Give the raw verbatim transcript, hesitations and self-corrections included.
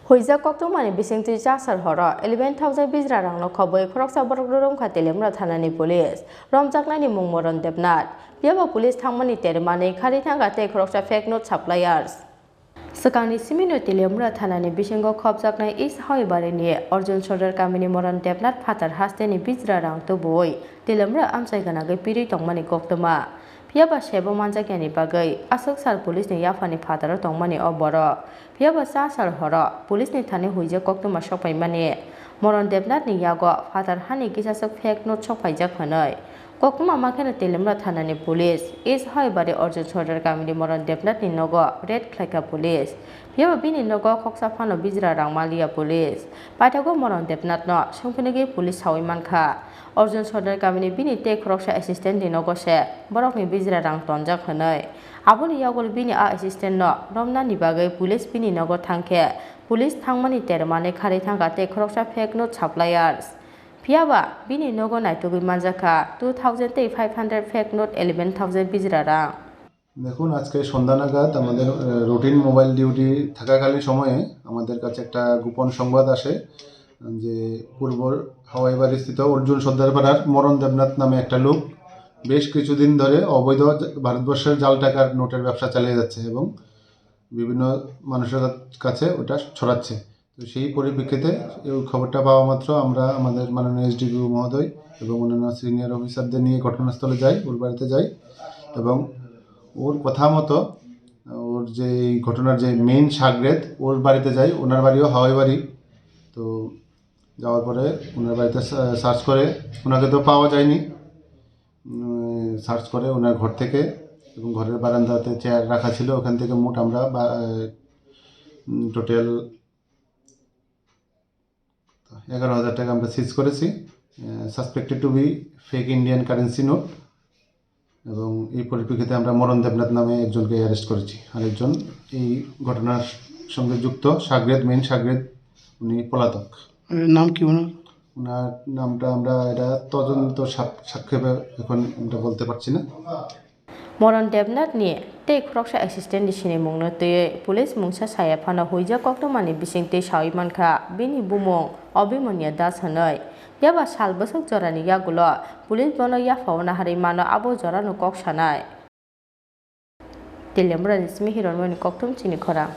Huijak koktwmani bisingtwi chasar horo eleven thousand bijra rangno khobwi khoroksa borok rwrwngkha Teliamura thanani police. Romjaknani mung Moron Debnath. Phiyaba police thangmani termanwi kharwi thangkha tei khoroksa fake note suppliers. Swkangni simino Teliamura thanani bisingo khobjaknai East Hawaibari ni Arjun Sordar kamini Moron Debnath phatar hasteni bijra rang tubuwi Teliamura amchai gwnagwi pirwi tongmani koktwma. Phiyaba sebo manjakya ni bagwi aswk sal police ni yaphani phataro tongmani o borok. Phiyaba cha sal horo police ni thani huijak koktwma sokpaimani. Moron Debnath ni yago phatar hani kisaswk fake note sokpaijak hwnwi. Koktwma makheno Teliamura thanani police East Hawaibari Arjun Sordar kamini Moron Debnath ni nogo raid khlaikha police. Phiyaba bini nogo khoksa phano bijra rang maliya police. Paithago Moron Debnath no songphinigwi police sawi mankha. Arjun Sordar kamini bini tei khoroksa assistant ni nogo se borokni bijra rang tonjak hwnwi. Aboni yagulo bini a assistant no romnani bagwi police bini nogo thangkhe police thangmani termanwi kharwi thangkha tei khoroksa fake note suppliers. Phiyaba bini nogo naitugwi manjakha two thousand tei five hundred fake note eleven thousand bijra rang. দেখুন, আজকে সন্ধ্যা নাগাদ আমাদের, আহ, routine mobile duty থাকাকালীন সময়ে আমাদের কাছে একটা গোপন সংবাদ আসে যে পূর্ব হাওয়াইবাড়ি স্থিত অর্জুন সর্দারপাড়ার মরণ দেবনাথ নামে একটা লোক বেশ কিছুদিন ধরে অবৈধ জা-, ভারতবর্ষের জাল টাকার নোটের ব্যবসা চালিয়ে যাচ্ছে এবং বিভিন্ন মানুষের কাছে ওটা ছড়াচ্ছে। তো সেই পরিপ্রেক্ষিতে এই খবরটা পাওয়া মাত্র আমরা আমাদের মাননীয় এসডিপিও মহোদয় এবং অন্যান্য সিনিয়র অফিসারদের নিয়ে ঘটনাস্থলে যাই, ওর বাড়িতে যাই এবং ওর কথা মতো ওর যে এই ঘটনার যে মেইন সাগরেদ, ওর বাড়িতে যাই। ওনার বাড়িও হাওয়াই বাড়ি। তো যাওয়ার পরে ওনার বাড়িতে সা-, সার্চ করে, ওনাকে তো পাওয়া যায়নি। উম, সার্চ করে ওনার ঘর থেকে এবং ঘরের বারান্দাতে চেয়ার রাখা ছিল, ওখান থেকে মোট আমরা বা-, উম, টোটাল এগারো হাজার টাকা আমরা সিজ করেছি। আহ, suspected to be fake Indian currency note। এবং এই পরিপ্রেক্ষিতে আমরা মরণ দেবনাথ নামে একজনকে অ্যারেস্ট করেছি, আর একজন এই ঘটনার সঙ্গে যুক্ত সাগরেদ, মেইন সাগরেদ, উনি পলাতক। এর নাম কি ওনার? ওনার নামটা আমরা এটা তদন্ত সাপ-, সাক্ষেপে এখন আমরা বলতে পারছি না। Moron Debnath ni tei khoroksa assistant ni sinimung no twiwi police mungsa saya phano huijak koktwma ni bisingtwi sawi mankha bini bumung Abhimanya Das hwnwi. Phiya ba sal bwswk jorani yagulo police bono yaphao naharwi mano abo jorano kok sanai. Teliamura ni simi Hironmoni koktwm chini khorang.